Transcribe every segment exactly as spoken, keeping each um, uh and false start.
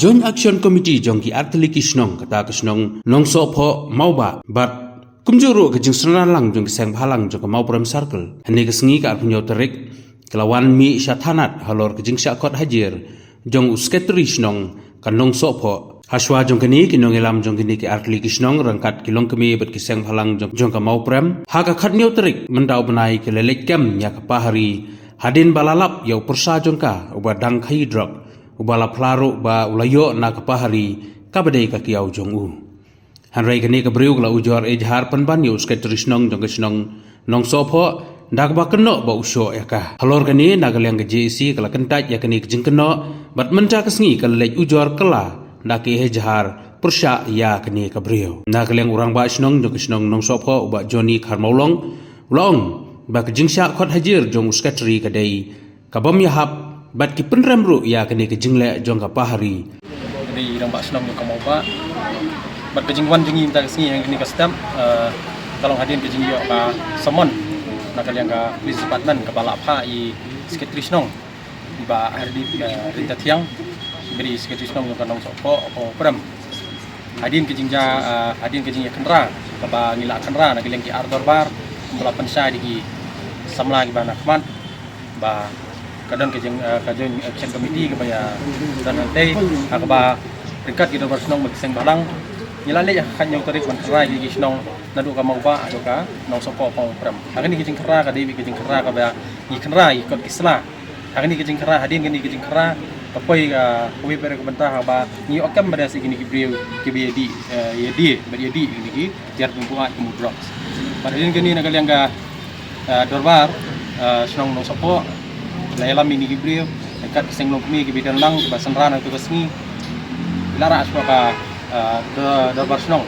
Joint Action Committee jong ki artylli ki shnong, kata ka shnong Nongsohphoh, Mawbah bad kumjuh ruh ka jingsynran lang jong ki seng bhalang jong ka Mawprem Circle, hynne ka sngi ka arphew tarik, ka la wan mih sha thanat halor ka jingshah khot hajir jong u Secretary shnong ka Nongsohphoh. Hashwa jong kane, ki nongïalam jong kine ki artylli ki shnong ryngkat ki longkmie bad ki seng bhalang jong, jong ka Mawprem, ha ka khathynñiew tarik mynta u bnai, ki la leit kem ïa ka Pahari hadien ba la lap ïa u pyrsa jong ka uba dang khaïi drok, uba la phla ruh ba u la ïoh na ka Pahari kaba dei ka kiaw jong u. Hynrei kane ka briew ka la ujor ejhar pynban ïa u Secretary shnong jong ka shnong Nongsohphoh da kaba kynnoh ba u shoh ïa ka. Halor kane, na ka liang ka J A C ka la kyntait ïa kane ka jingkynnoh bad mynta ka sngi ka la leit ujor kylla da ka ejhar pyrshah ïa kane ka briew. Na ka liang u rangbah shnong jong ka shnong Nongsohphoh, u Bah Johnny Kharmawlong, u la ong ba ka jingshah khot hajir jong u Secretary ka dei ka bym ïahap bad ki pynrem ruh ïa kane ka jingleh jong ka Pahari. Dei rangbah shnong jong ka Mawbah. Bad ka jingwan jong ngi mynta ka sngi ha kane ka step, eh, ka long hadien ka jingïoh ka summon na ka liang ka Police Department kaba la phah ïa i Secretary shnong, i Bah Hardip, eh, Ryntathiang, i Secretary shnong jong ka Nongsohphoh, ka Mawprem. Hadien ka jingjia, eh, hadien ka jingïakynra kaba ngi la kynra na ka liang ki ar dorbar, kumba la pynshai da ki samla kiba na khmat, ba ka don ka jing, eh, ka Joint Action Committee kaba ïa don hangtei, ha kaba ryngkat ki dorbar shnong bad ki seng bhalang, ngi la leit ha ka khathynñiew tarik ban kynra ïa ki shnong naduh ka Mawbah haduh ka Nongsohphoh, Mawprem. Ha kane ka jingkynra ka dei ka jingkynra kaba ngi kynra ïa ki kot ki sla. Ha kane ka jingkynra, hadien kane ka jingkynra, ka poi ka, kawei pat ka bynta haba ngi ïoh kem bad ïa kine ki briew kiba ïadie, eh, ïadie bad ïadie ïa kine ki tiar pynbuaid kum u drugs. Bad hadien kane na ka liang ka, eh, dorbar, eh, shnong Nongsohphoh, la ïalam ïa kine ki briew ryngkat ki seng longkmie kiba don lang, kiba synran ha katu ka sngi. Ki la rah sha ka, eh, dor-, dorbar shnong,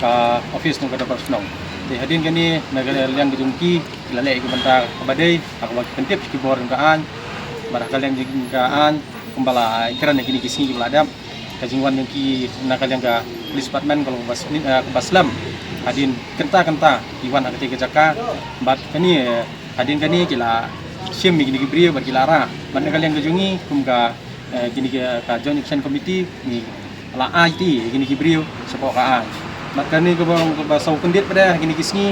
ka office jong ka dorbar shnong. Te hadien kane na ka liang ka jong ki, ki la leh ïa ka bynta kaba dei, ha kaba ki pyntip sha ki bor jong ka aiñ. Bad ha ka liang jong ka aiñ, kumba la kren ha kine ki sngi kiba la dep, ka jingwan jong ki na ka liang ka Police Department ka long kaba sli-, eh, kaba slem. Hadien kynta kynta ki wan ha katei ka jaka, bad kane, eh, hadien kane ki la shim ïa kine ki briew bad ki la rah. Bad na ka liang ka jong ngi kum ka, eh, kine ki, ka Joint Action Committee ngi la ai ti ïa kine ki briew shapoh ka aiñ. Bad kane kaba, kaba sngewkyndit pat ha kine ki sngi,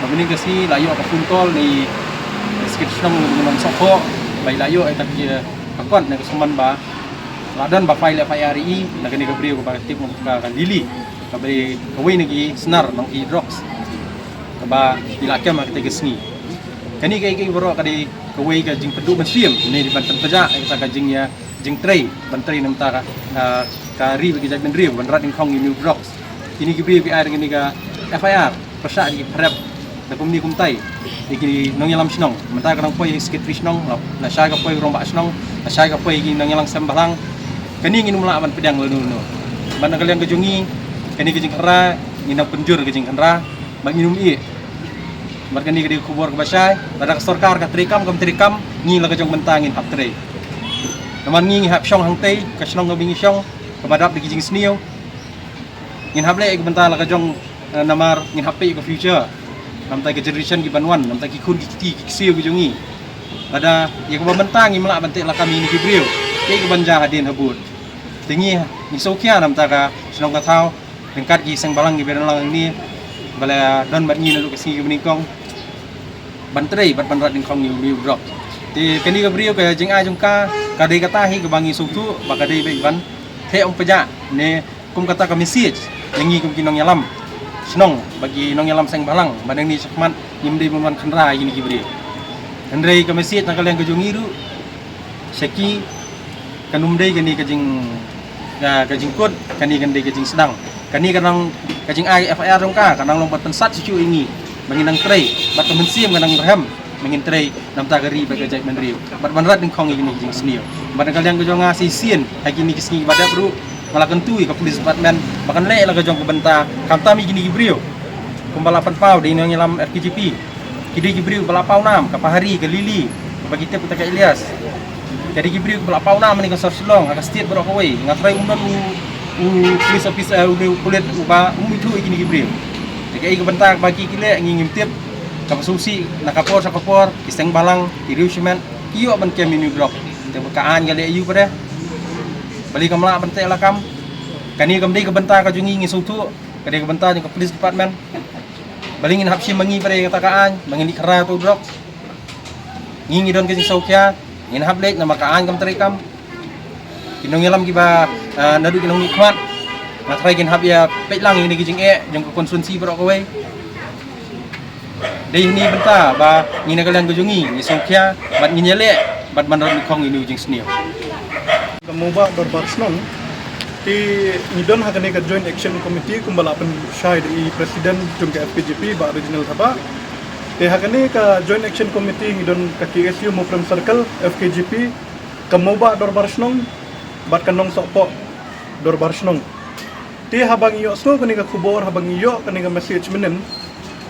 ba mynne ka sngi la ïoh ka phone call na i Secretary shnong Nongsohphoh, ba i la ïoh ïa ka, ïa ka kot ne ka summon ba la don ba file F I R ïa i na kane ka briew kaba tip ka, ka Lily, kaba dei kawei na ki snar nong khaïi drugs, kaba i la kem ha katei ka sngi. Kane kaei kaei baroh ka dei kawei ka jingpynduh mynsiem ne ban pynpjah ïa kata ka jingïa jingtrei, ban trei na bynta ka, ah, ka ri bad ka jaitbynriew, ban rat dyngkhong ïa u drugs. Kine ki briew ki ai kane ka F I R pyrshah ïa ki pharep da kumne kumtai ïa ki nongïalam shnong. Mynta ka dang poi ha i Secretary shnong, la, lashai ka poi ha u rangbah shnong, lashai ka poi ha ki nongïalam seng bhalang. Kane ngim lah ban pdiang lano lano. Bad na ka liang ka jong ngi, kane ka jingkynra, ngi nang pynjur ka jingkynra, bad ngim ïeh. Bad kane ka dei ka khubor kaba shai, lada ka sorkar ka treikam kam treikam, ngi la ka jong bynta ngin hap trei. Namar ngi ngi hap shong hangtei, ka shnong kaba ngi shong, kaba dap da ki jingsniew. Ngin hap leh ïa ka bynta la ka jong, eh, namar ngin hap peit ïa ka future. Na bynta ka generation kiban wan, na bynta ki khun ki kti ki ksiew ki jong ngi. Lada ïa kaba mynta ngim lah ban teh lakam ïa kine ki briew, ïa kaban jia hadien habud. Te ngi, ngi sngewkhia na bynta ka shnong ka thaw, ryngkat ki seng bhalang kiba don lang hangne, ba la don bad ngi naduh ka sngi kaba nyngkong, ban trei bad ban rat dyngkhong ïa u briew u drok. Te kane ka briew ka jingai jong ka, ka dei kata hi kaba ngi sngewthuh ba ka dei beit ban theh ym pjah ne kum kata ka message ïa ngi kum ki nongïalam shnong bad ki nongïalam seng bhalang ba nangne shakhmat ngim dei ban wan khynra ïa kine ki briew. Hynrei ka message na ka liang ka jong ngi ruh sha ki, kan ym dei kane ka jing, ka, ka jingkut, kane kan dei ka jingsdang. Kane ka nang, ka jingai F I R jong ka, ka nang long ban pynsat shuh shuh ïa ngi ba ngin nang trei, bad ka mynsiem ka nang rhem ba ngin trei na bynta ka ri bad ka jaitbynriew, bad ban rat dyngkhong ïa kine ki jingsniew. Bad na ka liang ka jong nga shisien ha kine ki sngi ba dep ruh, nga la kyntu ïa ka police department ba kan leh la ka jong ka bynta khamtam ïa kine ki briew kumba la pynpaw da i nongïalam R K G P. Ki dei ki briew ba la paw nam, ka Pahari, ka Lily, ba ki tip kata ka Ilyas. Ka dei ki briew ba la paw nam ha kane ka sor Shillong, ha ka state baroh kawei. Nga trai um don u, u police officer, u dei u pulit uba um ithuh ïa kine ki briew. Te kaei ka bynta ba ki, ki leh ngi ngim tip. Kaba sngewsih na ka por sha ka por, ki seng bhalang, ki riewshimet, ki ïoh ban kem ïa une u drok. Te ka aiñ ka leh aïu pat de? Balei kam lah ban teh lakam? Kane kam dei ka bynta ka jong ngi, ngi sngewthuh ka dei ka bynta jong ka police department. Balei ngin hap shim ma ngi ba dei kata ka aiñ, ma ngin leit khra ïa utu u drok? Ngi ngi don ka jingsngewkhia, ngin hap leit namar ka aiñ kam treikam. Ki nongïalam kiba, ah, naduh ki nongmihkhmat, nga tharai kin hap ïa peit lang ïa kine ki jingeh jong ka constituency baroh kawei. Dei hynne bynta ba ngi na ka liang ka jong ngi ngi sngewkhia bad ngin ïaleh bad ban rat nyngkong ïa une u jingsniew. Ka Mawbah Dorbar Shnong, te ngi don ha kane ka Joint Action Committee kumba la pynshai da i President jong ka F K J P, Bah Reginald Thabah. Te ha kane ka Joint Action Committee ngi don ka K S U Mawprem Circle, F K J P, ka Mawbah Dorbar Shnong bad ka Nongsohphoh Dorbar Shnong. Te haba ngi ïohsngew kane ka khubor, haba ngi ïoh kane ka message mynnin,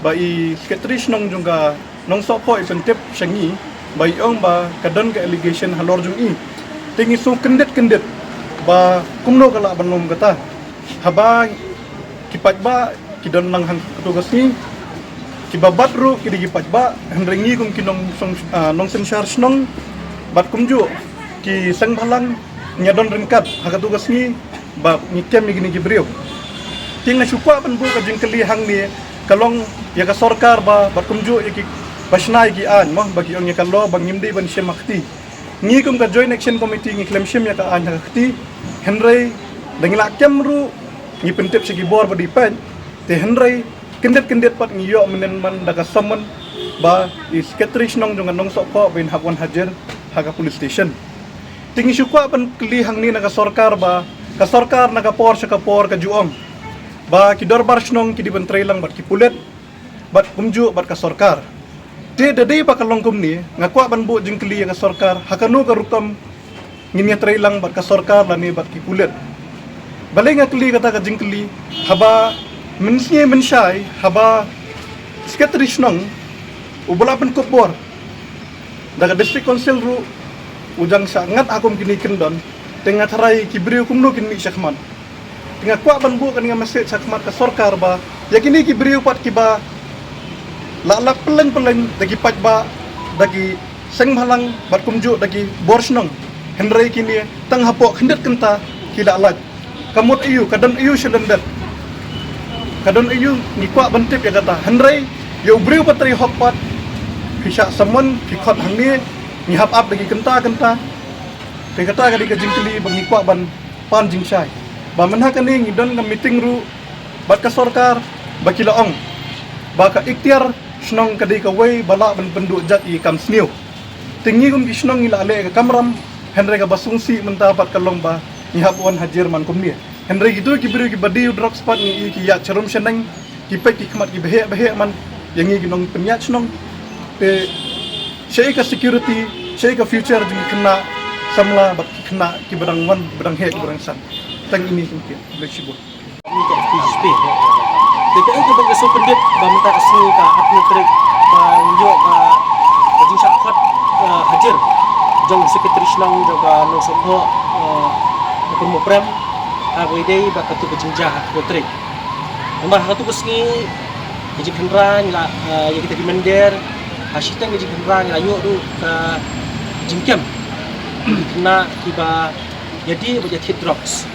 ba i Secretary Shnong jong ka Nongsohphoh i pyntip sha ngi ba i ong ba ka don ka allegation halor jong i. Te ngi sngew kyndit kyndit ba kumno ka lah ban long kata. Haba ki paidbah ki don lang ha kato ka sngi, kiba bat ruh ki dei ki paidbah, hynrei ngi kum ki nong, ah, nongsynshar shnong bad kumjuh ki seng bhalang ngi ïa don ryngkat ha kato ka sngi ba ngi kem ïa kine ki briew. Te nga shu kwah ban buh ka jingkylli hangne ka long ïa ka sorkar ba, bad kumjuh ïa kiba shna ïa ki aiñ mo, ba ki ong ïa ka law ba ngim dei ban shim ha kti. Ngi kum ka Joint Action Committee ngi khlem shim ïa ka aiñ ha ka kti. Hynrei da ngi la kem ruh ngi pyntip sha ki bor ba dei peit. Te hynrei kyndit kyndit pat ngi ïoh mynnin man da ka summon ba i Secretary Shnong jong ka Nongsohphoh ba in hap wan hajir ha ka police station. Te ngi shu kwah ban kylli hangne na ka sorkar ba ka sorkar na ka por sha ka por ka ju ong ba ki dorbar shnong ki dei ban trei lang bad ki pulit bad kumjuh bad ka sorkar. Te da dei ba ka long kumne, nga kwah ban buh jingkylli ïa ka sorkar, ha kano ka rukom ngin ïa trei lang bad ka sorkar lane bad ki pulit? Balei nga kylli kata ka jingkylli? Haba mynsngi mynshai haba Secretary Shnong uba la pynkup bor da ka District Council ruh u jang sha ngat ha kum kine ki kyndon, te nga tharai ki briew kumno kin mih shakhmat. Te nga kwah ban buh kane ka message shakhmat ka sorkar ba ïa kine ki briew pat kiba la lap pylleng pylleng da ki paidbah, da ki seng bhalang bad kumjuh da ki bor shnong, hynrei kine tang hapoh khyndiat kynta ki la lait. Ka mut aiu, ka don aiu sha lyndet? Ka don aiu? Ngi kwah ban tip ïa kata. Hynrei ïa u briew ba trei hok pat, phi shah summon, phi khot hangne, ngi hap ap da ki kynta kynta. Te kata ka dei ka jingkylli ba ngi kwah ban pan jingshai. Ba mynha kane ngi don ka meeting ruh bad ka sorkar ba ki la ong ba ka iktiar shnong ka dei kawei ba lah ban pynduh jait ïa ki kam sniew. Te ngi kum ki shnong ngi la leh ka kamram, hynrei kaba sngewsih mynta pat ka long ba ngi hap wan hajir man kumne. Hynrei kito ki briew kiba die u drugs pat ngi ïohi ki ïaid sharum shaneng, ki peit ki khmat kiba heh ba heh man ïa ngi ki nongpynïaid shnong. Te shaei ka security, shaei ka future jong ki khynnah samla bad ki khynnah kiba dang wan, kiba dang heh, kiba dang san? Tang ine kum ki, khublei shibun. Ni ka F K J P. Te kaei kaba nga sngew kyndit ba mynta ka sngi ka arphew tarik ba ngi ïoh ka, ka jingshah khot, eh, hajir jong Secretary Shnong jong ka Nongsohphoh, eh, Mawprem, ha kaba ïadei bad katu ka jingjia ha arphew tarik. Namar ha katu ka sngi ka jingkhynra ngi la, eh, ïa kita ki mynder, ha shiteng ka jingkhynra ngi la ïoh ruh ka jingkem ki khynnah kiba ïadie bad ïa thied drugs.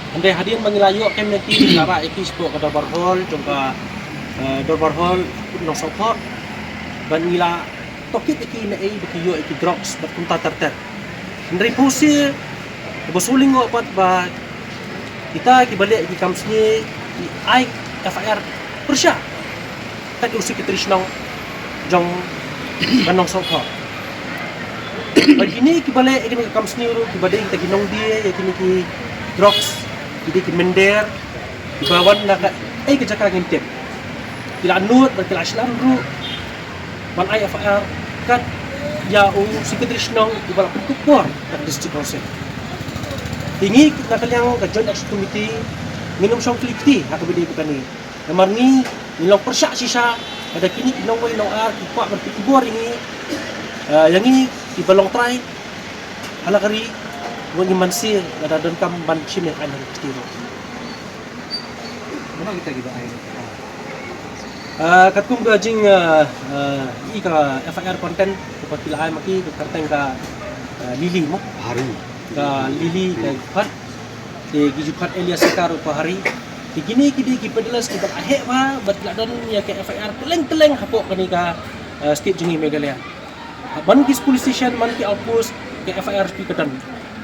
Hynrei hadien ba ngi la ïoh kem ïa ki, ngi la rah ïa ki shapoh ka dorbar hall jong ka, eh, dorbar hall Nongsohphoh. Bad ngi la tohkit ïa ki naei ba ki ïoh ïa ki drugs bad kumta ter ter. Hynrei pynshai kaba shu lyngngoh pat ba kita kiba leh ïa ki kam sniew ki ai F I R pyrshah kat ïa u Secretary Shnong jong ka Nongsohphoh. Bad kine kiba leh ïa kine ki kam sniew ruh kiba dei kita ki nongdie ïa kine ki drugs, ki dei ki mynder, kiba wan na kaei ka jaka ngim tip. Ki la nud bad ki la shlan ruh ban ai F I R kat ïa u Secretary Shnong uba la pynkup bor da ka District Council. Te ngi na ka liang ka Joint Action Committee ngin ym shong khlieh kti ha kaba ïadei bad kane. Namar ngi, ngi long pyrshah shisha, lada kine ki nongwei nongar ki kwah ban pynkup bor ïa ngi, eh, ïa ngi kiba long trai ha la ka ri, wat ngim banse lada donkam ban shim ïa ka aiñ ha ka kti ruh. Mano kita kiba ai? Ah, katkum ka jing, ah, ah, i ka F I R content kaba ki la ai ma ki, ka kyrteng ka, ah, Lily mo? Hari. Ka Lily ka Jukhat, te ki Jukhat Elias Sekar u Pahari. Te kine ki dei ki peddlers kiba la heh bha bad ki la don ïa ka F I R kylleng kylleng hapoh kane ka, eh, state jong ngi Meghalaya. Ha man ki police station, man ki outpost, ka F I R phi ka don.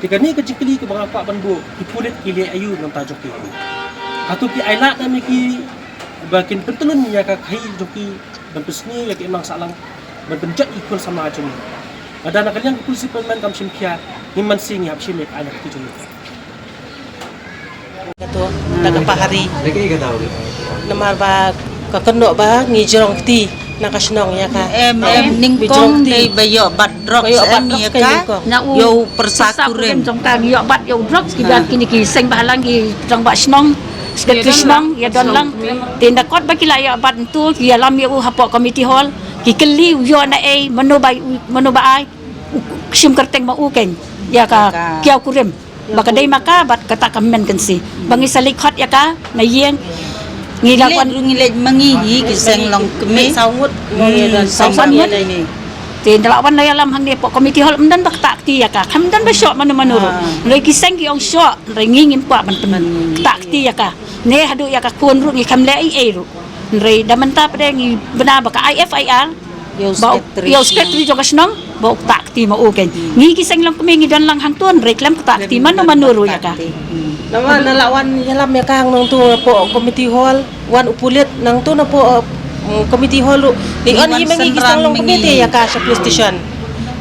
Te kane ka jingkylli kaba nga kwah ban buh, ki pulit ki leh aïu na bynta jong ki? Hato ki ailad ne em ïa ki ba kin pyntyllun ïa ka khaïi jong ki ban pynsngew ïa ka imlang sahlang ban pynjot ïa ki khun samla jong ngi? Lada na ka liang ka police department kam shim khia, ngim mynsiem, ngi hap shim ïa ka ailad ka jong ngi. Kato, da ka Pahari. Namar ba ka kynnoh ba ngi jrong kti na ka shnong ïa ka. Em, em, nyngkong dei ba ïoh bat drugs, em, ïa ka. Ïa u pyrsa kurim jong ka ngi ïoh bat ïa u drugs, ki ba kine ki seng bhalang ki rangbah shnong, secretary shnong, ïa don lang. Te na kot ba ki la ïoh bat ntu, ki ïalam ïa u hapoh committee hall, ki kylli u ïoh na ei, mano ba, mano ba ai, u shim kyrteng ma u kein ïa ka kiaw kurim. Ba ka dei ma ka bad kata ka men kynsi. Ba ngi sa leit khot ïa ka na ïing. Ngi la wan, ngi leit ma ngi hi ki seng long kmie. Saw ngut. Hmm, saw ngut. Te nda la wan ïalam hangne hapoh committee hall, ym don ba ktah kti ïa ka. Kam don ba shoh mano mano ruh. Hynrei ki seng ki ong shoh, hynrei ngi ngim kwah ban pyn ktah kti ïa ka. Ne haduh ïa ka khun ruh ngi kam leh ei ei ruh. Hynrei da mynta pat ngi bna ba ka I F I R. Ïa u secretary jong ka shnong ba u ktah kti ma u kein. Ngi ki seng long kmie ngi don lang hangto, hynrei khlem ktah kti mano mano ruh ïa ka. Namar na la wan ïalam ïa ka nangto hapoh committee hall, wan u pulit nangto napoh, eh, committee hall ruh. Ngi wan hi ma ngi ki seng long kmie te ïa ka sha police station.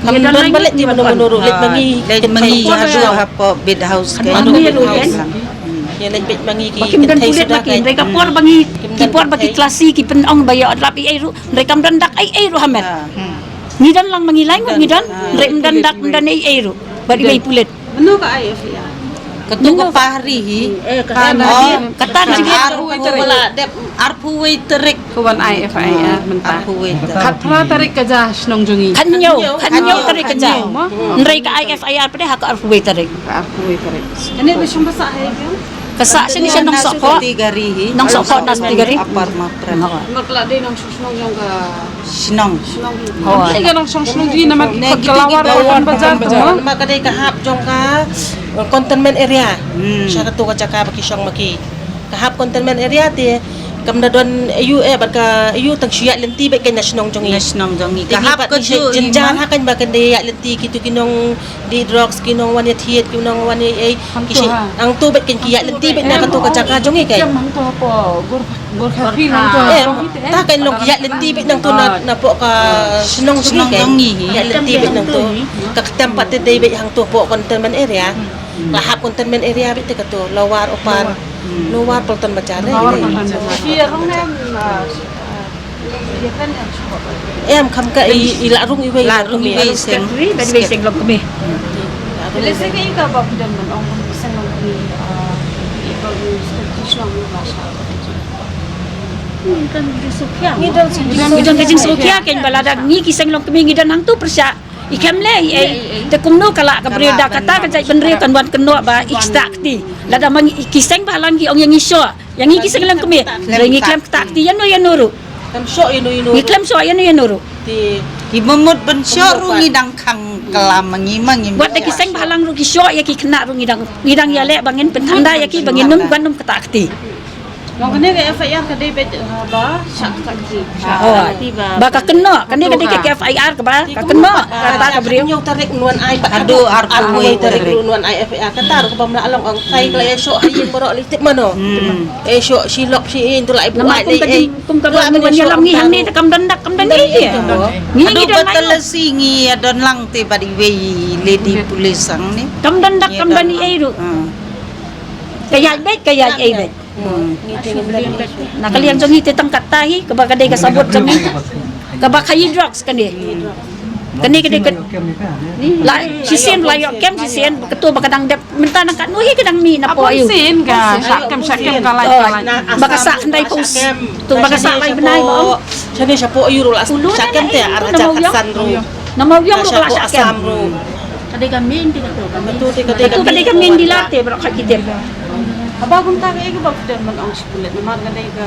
Kam don ba leit te mano mano ruh, leit ma ngi, leit ma ngi haduh hapoh Bid House kein. Ïa leit beit ma ngi ki kynthei suda kein. Hynrei ka por ba ngi, ki por ba ki klasi ki pyn-ong ba ïoh lap ei ei ruh. Hynrei kam don dak ei ei ruh ha met. Ngi don lang ma ngi lai ngut ngi don. Hynrei ym don dak, ym don ei ei ruh. Bad iwei i pulit. Mano ka I F I R? Kato ka Pahari hi. Eh, ka Pahari. Kata ka jingeh. Arphew wei tarik. Ka wan I F I R mynta. Arphew wei tarik. Khatphra tarik ka jia shnong jong ngi. Khathynñiew, khathynñiew tarik ka jia. Hynrei ka I F I R pat ha ka arphew wei tarik. Ka arphew wei tarik. Kane ba shong ba sah ha ïa ka? Ka sah shane sha Nongsohphoh. Nongsohphoh Nasti Gari. Upper Mawpran. Namar ka la dei nongshong shnong jong ka shnong. Shnong. Hooid. Ka dei ka nongshong shnong jong ngi namar ki khot ka Lawar Patan Bazar tu. Namar ka dei ka hap jong ka, uh, containment area. Hmm. Sha kato ka jaka ba ki shong ma ki. Ka hap containment area te kam da don aïu eh bad ka aïu, tang shu ïaid lynti beit kein na shnong jong ngi. Na shnong jong ngi. Ka hap ka ju jynjar ha kein ba kein da ïaid lynti kito ki nong dih drugs, ki nong wan ïa thied, ki nong wan ïa ei, ki shi, hangto beit kein ki ïaid lynti beit na kato ka jaka jong ngi kein. Kem hangto hapoh Gor-, Gorkha Field hangto. Eh, ta kein long ki ïaid lynti beit nangto na, napoh ka shnong jong ngi kein. Ïaid lynti beit nangto. Ka ktem pat te dei beit hangto hapoh containment area. La hap containment area beit te kato, Lower, Upper, Lower Patan Bazar. Lower Patan Bazar. Em, kham ka i, i la rung iwei, la rung iwei seng. Secretary bad iwei seng long kmie. Lehse ka i ka ba phi don ban ong seng long kmie, ah, i ba u secretary shnong ba sha. Ngi don ka jingsngewkhia kein ba lada ngi ki seng long kmie ngi don hangto pyrshah. I khlem leh ei ei. Te kumno ka lah ka briew da kata ka jaitbynriew kan wan kynnoh ba i ktah kti. Lada ma ngi ki seng bhalang ki ong ïa ngi shoh. Ïa ngi ki seng long kmie. Hynrei ngi khlem ktah kti ïano ïano ruh. Khlem shoh ïano ïano ruh. Ngi khlem shoh ïano ïano ruh. Te ki mut ban shoh ruh ngi dang khang klam ma ngi ma ngi. Wat da ki seng bhalang ruh ki shoh ïa ki khynnah ruh ngi dang, ngi dang ïaleh ba ngin pynthanda ïa ki ba ngin ym, ban ym ktah kti. Long kane ka F I R ka dei beit, uh, ba shah ktah kti. Hooid. Ba ka kynnoh, kane ka dei ka F I R kaba ka kynnoh kata ka briew. Hynñiew tarik un wan ai pat haduh arphew wei tarik un wan ai F I R. Kata ruh kaba mla long ong tai ka la ïa shoh ha ïing baroh lei tip mano. Hmm. Ïa shoh shi lok shi ïing tu la ai buaid lei ei. Kum kaba ngi wan ïalam ngi hangne te kam don dak kam don ei ei. Ngi ngi don ba tala si ngi ïa don lang te bad iwei lady police hangne. Kam don dak kam don ei ei ruh. Hmm. Ka ïaid beit, ka ïaid ei beit. Hmm. Na ka liang jong ngi te tang kata hi, kaba ka dei ka sabut jong ngi. Kaba khaïi drugs kane. Kane ka dei ka la shisien la ïoh kem shisien, kato ba ka dang dep mynta nang katno hi ka dang mih napoh aïu. Shisien ka shah kem shah kem ka lai ka lai. Ba ka sah khyndai phew. Tu ba ka sah lai bnai ba ong. Shane shapoh aïu ruh la shah kem te ar hajar khatsan ruh. Na Mawïong ruh ka la shah kem. Ka dei ka main te kato, ka main. Kato te ka dei ka main dealer te baroh khat ki tip. Haba kumta kaei kaba phi don ban ong sha pulit namar ka dei ka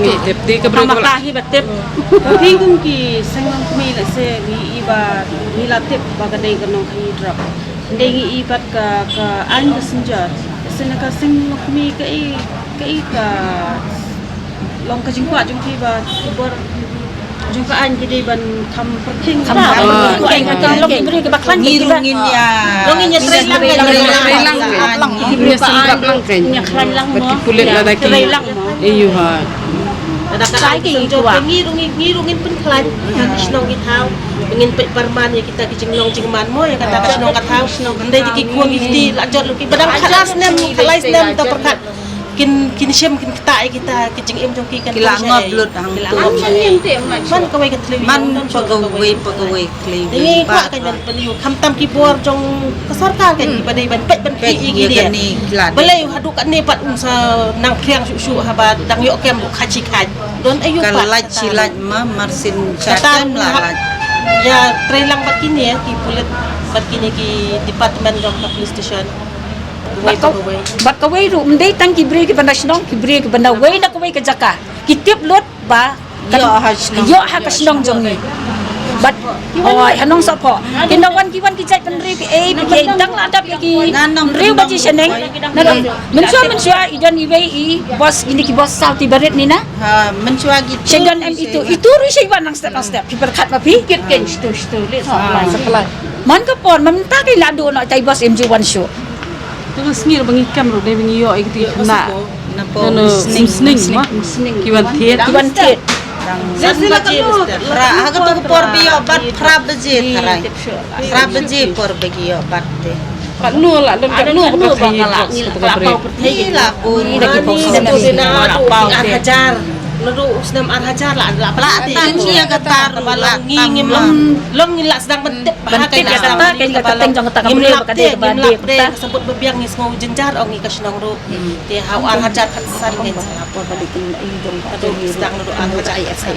ngi tip, te ka briew ka la. Ka hi ba tip. Phi kum ki seng nongkmie, lehse ngi i ba ngi la tip ba ka dei ka nongkhaii drug. Dei ngi i pat ka, ka aiñ ka synjor. Lehse na ka seng nongkmie ka i, ka i ka long ka jingkwah jong phi ba ki bor jong ka aiñ ki dei ban kham pyrkhing. Kham pyrkhing. Long ki briew kiba khlaiñ, ngi ruh ngin ïa, long ngin ïa trei lang, trei lang. Ngi briew ka aiñ ngi ïa khlaiñ lang mo. Bad ki pulit lada ki trei lang mo. Ïa, ha. Lada ka aiñ ka synjor, ngi ruh ngi, ngi ruh ngin pynkhlaiñ ha ki shnong ki thaw. Ngin peit pyrman ïa kita ki jinglong jingman mo, ïa kata ka shnong ka thaw. Ym dei ki khun ki kti la jot lut ki ba dang khatlai snem, khatlai snem ta pyrkhat. Kin, kin shim, kin ktah ïa kita ki jingim jong ki, kan. Ki la ngop lut hangto. Man kawei ka thliew, man pa kawei pa kawei thliew. Ngi kwah ka ban pynïoh, khamtam ki bor jong ka sorkar kan, ba dei ban peit ban peit ïa ki dei. Balei haduh katne pat un sa nang phriang shuh shuh haba dang ïoh kem ruh khaji khaid. Don aïu pat ka lait shi lait ma, marsien kata sha kem la lait. Ïa trei lang bad kine ki pulit, bad kine ki department jong ka police station. Bad ka, bad kawei ruh, ym dei tang ki briew kiba na shnong, ki briew kiba na wei na kawei ka jaka ki tip lut ba kan ïoh ha shnong, ïoh ha ka shnong jong ngi. Bad oi, ha Nongsohphoh kin da wan ki, wan ki jait bynriew ki ei, ki ei, dang la dap ïa ki briew ba ji shaneng. Na ka mynshuwa, mynshuwa i don iwei i boss, ini ki boss South i barit ni na. Ha, mynshuwa ki sha don em itu, itu ruh sha i wan nang step nang step. Phi pyrkhat ma phi. Kit ken stu stu le. Man ka por mynta ki la duh noh, tai boss em ju wan shuh. Tang sngi ba ngi kem ruh dei ba ngi ïoh ïa kiti khynnah. Nano, sning, sning ma. Ki wan thied. Ki wan thied. San baje, phra, ha kato ka por ba ïoh bat phra baje tharai. Phra baje por ba ki ïoh bat te. Katno la don, katno ka pyrthei ba la, ngi la pyrthei la bun. Ngi la ki pau. Ar hajar. Naduh u snem ar hajar la, la, la tang ïa kata ruh la ngi ngim long, long ngi la sdang ban tip. Ban tip ïa kata, ka pateng jong kata ka briew ba ka dei ba dei kata. Ka sabut ba biang ngi sngew jynjar ong ngi ka shnong ruh. Te ha u ar hajar khatsan ngi sa la por ba dei kin i jong ka dei sdang ruh ar hajar khatsan.